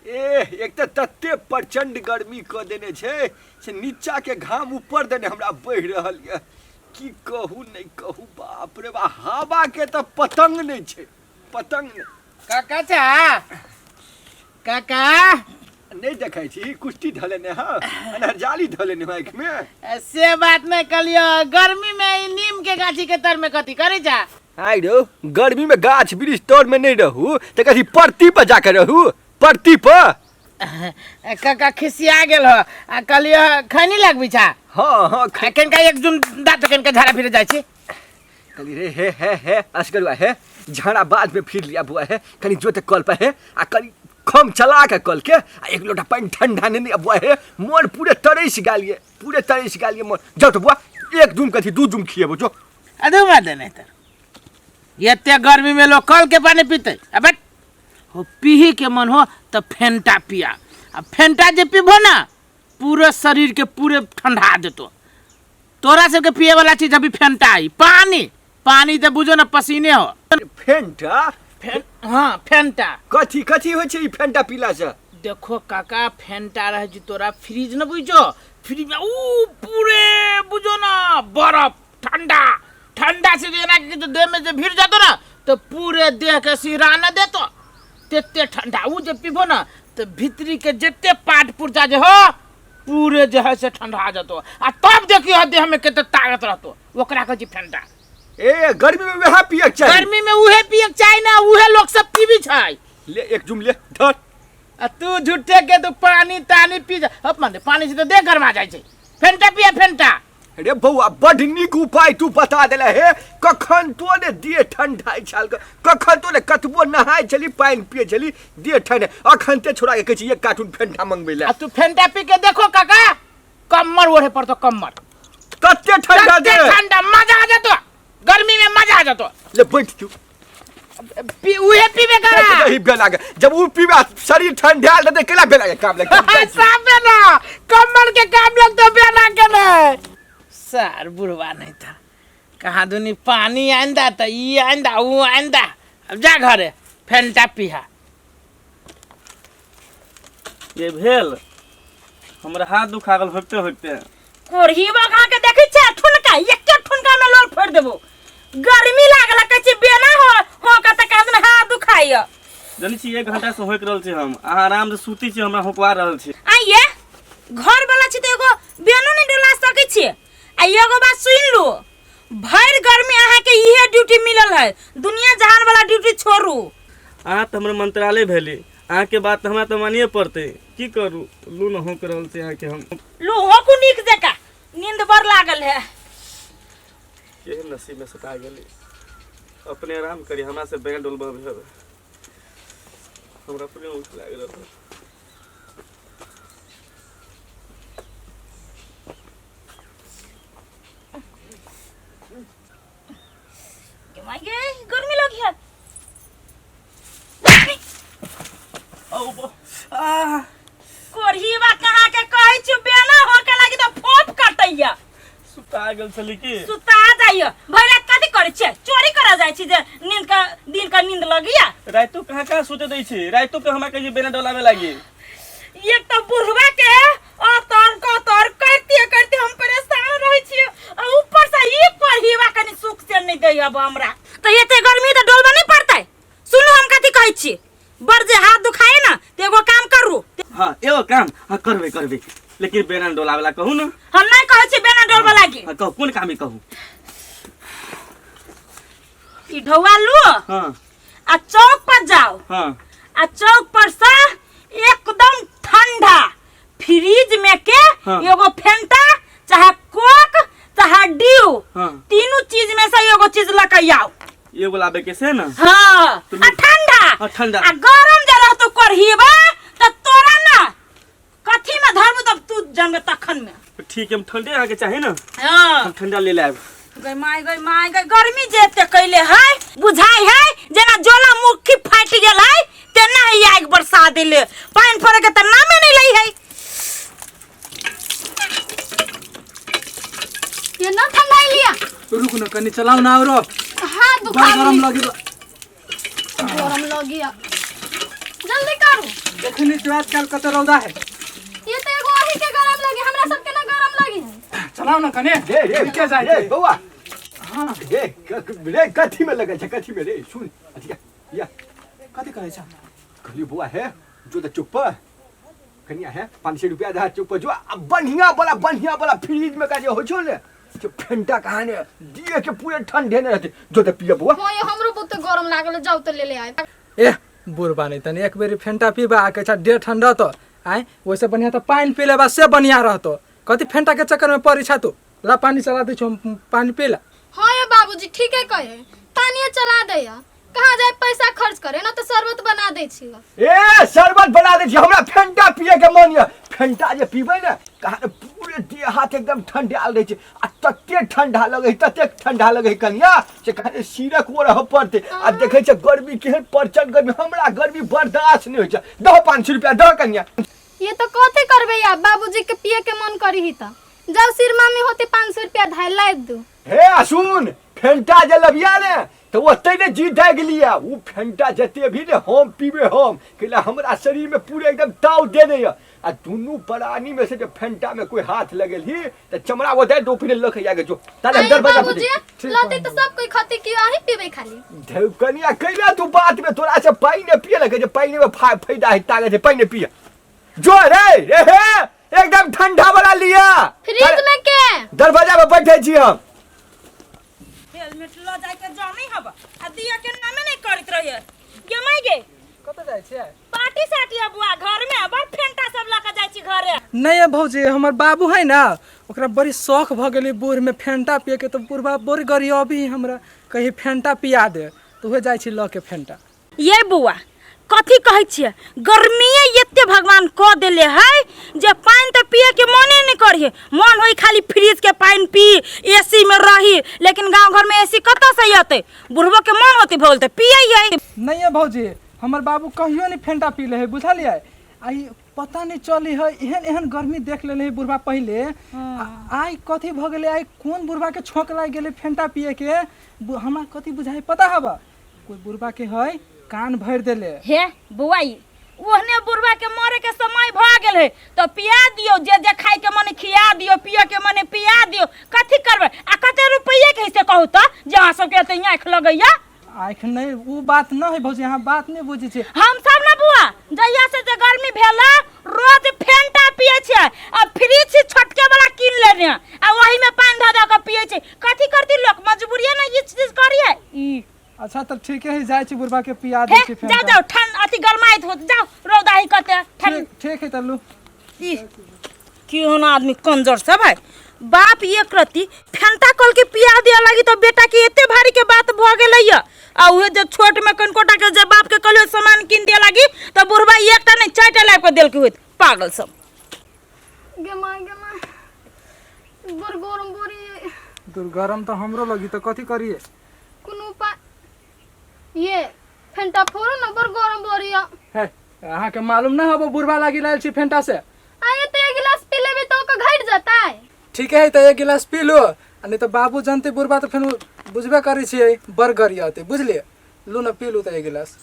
एह, एक तऽ तते प्रचंड गर्मी कऽ देने छै से नीचा के घाम ऊपर देने हमरा बढ़ि रहल यऽ। की कहू नहि कहू, बाप रे बा, हवा के तऽ पतंग नहि छै, पतंग नहि। काका चा काका नहि देखै छी कुश्ती धऽ लेने हँ, अनहर जाली धऽ लेने हँ आँखिमे। से बात नहि कहलियो, गर्मी में ई नीम के गाछी के तर में कथी करै छा? आइ रौ, गर्मी में गाछ वृक्ष तर में नहीं रहू तऽ कथी परती पर जाके रहू, परती पर? काका खिसिया गेल हो आ कहलियो खैनी लगबी छा? हाँ हाँ। आ कनिका एक जुन दाँत कनिका झाड़ा फिरे जाइ छी। कहली रे हे हे हे असगरुआ हे, झाड़ा बाद में फिर लिया बुआ हे, कनी जोते कल पर हे आ कनी खम चला के कल के आ एक लोटा पानि ठंडा ने बुआ हे, मोन पूरे तरसि गेल ये, पूरे तरसि गेल ये मोन। जाउ तऽ बुआ, एक जुम कथी दू जुम खिएबो जो। आ दू मार देने तर एते गर्मी में लोग कल के पानी पीते? अबे हो, पीही के मन हो तो फेंटा पिया, आ फेंटा जे पीबो ना पूरे शरीर के पूरे ठंडा देतो। तोरा सबके पिए वाला चीज अभी फेंटा आई, पानी पानी तो बुझो ना पसीने हो। फेंटा? हाँ फेंटा। कथी कथी होइ छै ई फेंटा पीला से? देखो काका, फेंटा रहे जी तोरा फ्रिज न बुझो, फ्रिज में ऊ पूरे बुझो ना बर्फ ठंडा ठंडा से जेना कि जो देह में जे भीड़ जातो ना तो पूरे देह के सिहरा न देतो, तेते ठंडा। ऊ जे पीबो ना तो भीतरी के जते पाट पुर्जा जे हो पूरे जे है से ठंडा आ जातो, आ तब देखियो देह में कते ताकत रहतो, ओकरा कहै छै फेंटा। ए गर्मी में वएह पियके चाही। गर्मी में उहे पियके चाही ना, उहे लोग सब पीबी छै। ले एक जुम ले धर। आ तू झूठे के तू पानी तानी पी जा, हप माने पानी से तो देह गरमा जाइ छै। फेंटा पिया फेंटा। अरे बौआ, बड नीक उपाय तू बता देले हे। कखन तो ने देह ठंडा छाल, कखन तो ने कतबो नहाय छली पानि पिए छली देह ठंडा, अखन ते छोड़ा के कहै छी एक कार्टून फेंटा मंगबै ले। आ तू फेंटा पी के देखो काका, कमर ओढ़े पड़तो, कमर कते ठंडा दे, ठंडा मजा आ जातो, गर्मी में मजा आ जातो। ले बैठ तू। पी उहे पीबे करा। नहीं बेला के, जब उ पीबे शरीर ठंडा देते केला बेला के काम लग। साफे ना कमर के काम लगतो बेला के नहीं। सार बुढ़वा नहीं था कहाँ दुनी पानी आंदा त ई आंदा ऊ आंदा, अब जा घरे फेंटा पीहा। ये भेल हमरा हाथ दुखा गेल होते होते। कोढ़ी बगा के देखै छै ठुनका, एके ठुनका में लोल फोड़ देबो। गर्मी लागल कहै छै बेना हो हो के त काज में हाथ दुखाइय। जानै छी 1 घंटा से होक रहल छी हम, अहाँ आराम से सुती छी, हमरा होकवा रहल छी। आइए घर वाला छी त एगो बेनो नहीं डोला सकै छी। आ एगो बात सुन लू, भरि गर्मी अहाँ के इहे ड्यूटी मिलल है, दुनिया जहान वाला ड्यूटी छोड़ू। अहाँ तऽ हमर मंत्रालय भेली, अहाँके बात तऽ हमरा तऽ मानिए पड़तै, की करू लू न होक रहल छी अहाँके हम। लू होकू नीक जकाँ, नींद बड़ लागल है। केहन नसीब में सता गेली, अपने आराम करी, हमरा से बैंड डोलबा भेल, हमरा अपने उठ लागि रहल। माय गे गर्मी लगी है। कोढ़ीबा कहाँ के कहै छी बेना हो के लागी त फोप कटैया। सुता गेल छली की? सुता जाइया। भरि रात कथी करै छियै? चोरी करऽ जाइ छी जे नींद का दिन का नींद लगिया। रातो कहाँ कहाँ सुते दै छी? रातो के हमरा कहै छी बेना डोलावे लागी। एक तऽ बुढ़वा के अतर कतर करते करते हम परेशान रहै छियै, आ ऊपर से ई कोढ़ीबा कनी सुख से नहि दै अब हमरा। तऽ एते गर्मी तऽ डोलबा नहि पड़तै। सुनू हम कथी कहै छी, बड़ जे हाथ दुखाए ना तऽ एगो काम करू। हाँ एगो काम हाँ करबे करबे, लेकिन बेना डोलावे ला कहू ना। हम नहीं कहै छी बेना डोलबा लागी। हाँ कहू, कोन काम है कहू? ई ढौआ लू। हाँ। आ चौक पर जाओ। हाँ। आ चौक पर से एकदम ठंडा फ्रिज में के हाँ। एगो फेंटा चाहे कोक चाहे ड्यू, हाँ। तीनों चीज में से एगो चीज लके आओ। एगो लाबे के से ना? हाँ। आ ठंडा। हाँ, ठंडा। आ गरम जे रहतो कोढ़ीबा त तोरा ना कथी में धरबो तब तू जानबे तखन में। ठीक है, हम ठंडे अहाँके चाही ना? हाँ। हम ठंडा ले लायब। गई माय गई माय गई, गर्मी जे एते कैले है बुझाई है जेना ज्वालामुखी फाटि गेल है तेना ही आगि बरसा देले, पानि पड़े के त नामे नहीं लै है। ये ना ठंडा लिया। रुक न कनी चलाओ ना औरो। हाथ दुखा बड़ गरम गेली। लगी। गरम लगी। जा जल्दी करू। देखनी तो आजकल कते रौदा है। ये तो एगो अही के गरम लगी, हमरा सबके ना गरम लगी। चलाओ ना कने। रे रे के जाय रे छै? बौआ। हाँ। रे रे कथी में लगल छै, कथी में रे? सुन अथिया या कथी कहै छ? कहलियो बौआ हे जो त चुप कनिया है 500 रुपया दा चुप जो आ बढ़िया वाला फ्रिज में का जे हो छो ने जो फेंटा कहाँ ने दिए के पूरे ठंडे ने रहते जो त पिय बौआ। हां ये हमरो बहुत गरम लागल, जाउ त ले ले आए। ए बुढ़बा नहीं तनी एक बेरी फेंटा पीबा आ कहै छ देह ठंडा तो आय, वैसे बढ़िया तो पानि पी लेबा से बढ़िया रहतो। कथी फेंटा के चक्कर में पड़ी छा तू? ला पानी चला दै छौ, पानी पी ला। हां ये बाबूजी ठीके कहे, पानी चला दे, कहाँ जाए पैसा खर्च करे ना तो शरबत बना दै छी। ए शरबत बना दै छी, हमरा फेंटा पिए के मन ये। फेंटा जे पीबै ने कहाँ ने पूरे देह हाथ एकदम ठंडा रहै छै आ तते ठंडा लगै तते ठंडा लगै कनिया से कहाँ ने सिरक ओ रहऽ पड़तै। आ देखै छै गर्मी केहन प्रचंड गर्मी, हमरा गर्मी बर्दाश्त नहि होइ छै। दहो 500 रुपया दहो कनिया। ये तो कथी करबै या बाबूजी के पिए के मन करी ही त जाओ सिरमा में होते 500 रुपया धाय लाइब दू। हे आ सुन फेंटा जे लबिया ने तो ओते ने जीत दागि लिया। उ फेंटा जते भी ने हम पीबे हम कैला हमरा शरीर में पूरे एकदम ताव देने या। आ दुनू प्राणी में से जे फेंटा में कोई हाथ लगेलही त चमड़ा ओते डोपी ने लख जाके जो ताले अरे दरवाजा पर बाबूजी लते तो सब कोई खती क्यों आही पीबे खाली। धौ कनिया कैला तू बात में तोरा से पानी ने पिए लगे जे पानी में फायदा है ताकत है पानी ने पिए जो रे रे हे एकदम ठंडा वाला लिया फ्रिज में के दरवाजा पर बैठे छी हम। हेलमेट ल जाय के जानी हब आ दिया के नामे नहीं करत रहिए। गे माई गे कतऽ जाइ छियै? पार्टी साटी बुआ घर में बड़ फेंटा सब ल के जाइ छी घरे। नहीं है भौजी, हमर बाबू है ना ओकरा बड़ी शौक भ गेलै बूढ़ में फेंटा पिए के, तो बुढ़बा बड़ी गरियबी हमरा कही फेंटा पिया दे तो उहे जाइ छी ल के फेंटा। ये बुआ कथी कहै छियै, गर्मीए एते भगवान कऽ देले है जे पानि तऽ पिए के मने नहीं करिए, मन होई खाली फ्रिज के पानि पी एसी में रही, लेकिन गांव घर में एसी कतऽ से अतै? बुढ़बो के मन होते भऽ गेल तऽ पिए है। नहीं है भौजी, हमर बाबू कहियो नहीं फेंटा पी ले है बुझलियै। आई पता नहीं चली है एहन एहन गर्मी देख लेले है बुढ़बा पहिले। आइ कथी भऽ गेलै, आइ कोन बुढ़बा के छौंक लागि गेलै फेंटा पिए के? हमरा कथी बुझाइ पता हबा, कोई बुढ़बा के है कान भरि देले। हे बुआई ओहने बुढ़बा के मरे के समय भ गेल है तो पिया दियो, जे जे खाय के मन खिया दियो, पिए के मन पिया दियो, कथी करबै? आ कते रुपैये के है से कहू तऽ जे अहाँ सबके एते आँखि लगैया? आँखि नहीं, उ बात न है भौजी, अहाँ बात नहीं बुझै छियै। हम सब ना बुआ जहिया से जे गर्मी भेला रोज फेंटा पिए छियै आ फ्रिज छोटके वाला कीन लेने आ ओही में पानि धऽ धऽ के पिए छियै। कथी करती लोक, मजबूरिये ने ई चीज करियै। ई अच्छा तब ठीक है, जाइ छी बुढ़बा के पिया दै छी जाओ जाओ ठंड अथी गरमाइत होत, जाओ रौदा ही कते ठंड। ठीक है तल्लू। ई केहन आदमी कंजर सब है, बाप एक रत्ती फेंटा कल के पिया दिया लगी तो बेटा के एते भारी के बात भ गेलै। आ उहे जब छोट में कनकोटा के जब बाप के कहलियो सामान कीन दिया लगी तो बुढ़बा एकटा नहीं चारिटा लाबि के देलकै होत पागल सब। गे माय गे माय बड़ गरम बड़ी दूर गरम तो हमरो लगी तो कथी करिए? कोनो उपाय ये फेंटा फोड़ो ना, बड़ गरम बड़ी है। अहाँ के मालूम ना हबो बुढ़बा लागी लायल छी फेंटा से। आ ये तो एक गिलास पी लेबे तो ओकर घट जाता है। ठीक है तो एक गिलास पी लो, आ नहीं तो बाबू जानते बुढ़बा तो फेन बुझबे करै छियै बड़ गरियते बुझलियै। लू ना पी लू तो एक गिलास।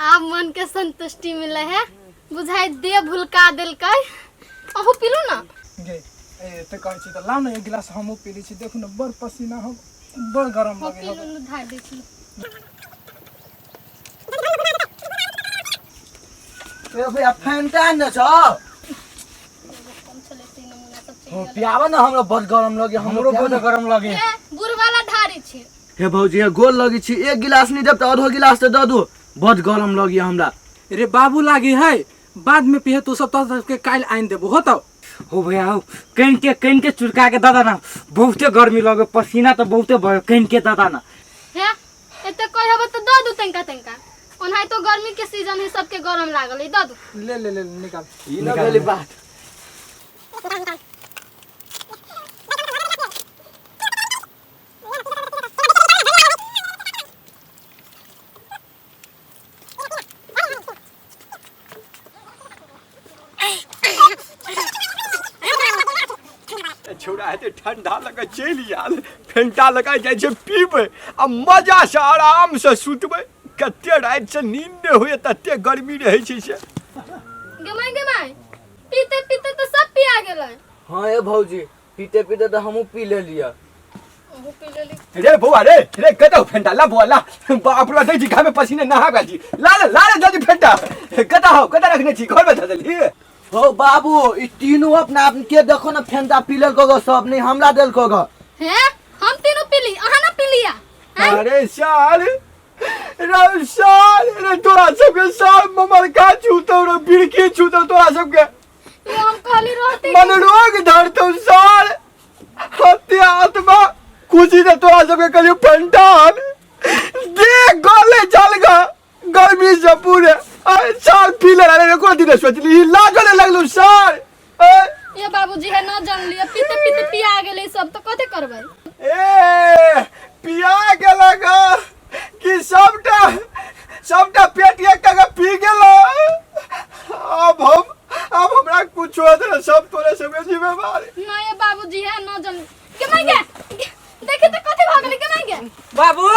आब मन के संतुष्टि मिले है, बुझाई दे भुलका देलकै। अहू पीलू ना। गे ए ते कहै छी त लाउ न एक गिलास हमहूँ पी लै छी, देखू न बड़ पसीना हम बड़ गरम हम लगे पीलू न धार दै छी। ए भैया फैंटा न छ हो पियावा न, हमरा बड़ गरम लगे, हमरो पियावा बड़ न। गरम लगे। ए बुढ़वाला ढारी छी। हे भौजी यहाँ गोल लगी छी, एक गिलास नहीं देब त आधो गिलास त दऽ दू, बड़ गरम लगी हमरा। रे बाबू लागी है बाद में पिहे तू सब तो के काल्हि आनि देबो होतौ। हो भैया हो, कनिके कनिके चुरका के दऽ ना, बहुते गर्मी लगे, पसीना तऽ बहुते बहे, कनिके दऽ ना। हे एते कहि हबो त दऽ दू तनिका तनिका, ओनाहि तो गर्मी के सीजन है, सबके गरम लागल है, दऽ दू। ले ले ले निकाल। ई न भेलै बात। छौड़ा हेतै ठंडा लऽ कऽ चलि आयल फेंटा लऽ कऽ जाइ छै पीबै आ मजासँ आरामसँ सुतबै। कते रातिसँ नींद नहि होइए, तते गर्मी रहै छै से। गेमाय गेमाय, पीते पीते तऽ सब पिया गेलै। हाँ ए भौजी, पीते पीते तऽ हमहूँ पी लेलियै। अहूँ पी लेली। रे बौआ रे, रे कतौ फेंटा ला बौआ ला, बाप रे दै छी घामे पसीने नहा गेल छी। ला ला ला रे जल्दी फेंटा, कतऽ हौ, कतऽ रखने छी? घर में धऽ देलही? हो बाबू, ई तीनू अपना आप के देखो ना फेंटा पी लेलको गो सब, नहीं हमरा देलको गो। हे, हम तीनू पीली, अहाँ ना पीलिया? अरे साल रे साल रे, तोरा सबके साल ममरका छूतौ रे, बिरकी छूतौ तोरा सबके। ये हम कहली रहते मन रोग धरतौ साल, हत्या आत्मा खुशी से तोरा सबके कहलियौ फेंटा आन, दे गले चल गा गर्मी से पूरे। अरे साल पी ले रे, एको दिन सोचली लाजो नहीं लगलू साल। ये बाबूजी है न जान लिया, पीते पीते पिया गेलै सब, तो कथी करबै? ए पिया गेलक कि सबटा सबटा पेट एक के पी गेल। अब हम अब हमरा कुछ होत सब तोरे सबके जिम्मेवारी। ना ये बाबूजी है न जान के मांगे, देखी तो कथी भ गेलै के मांगे। बाबू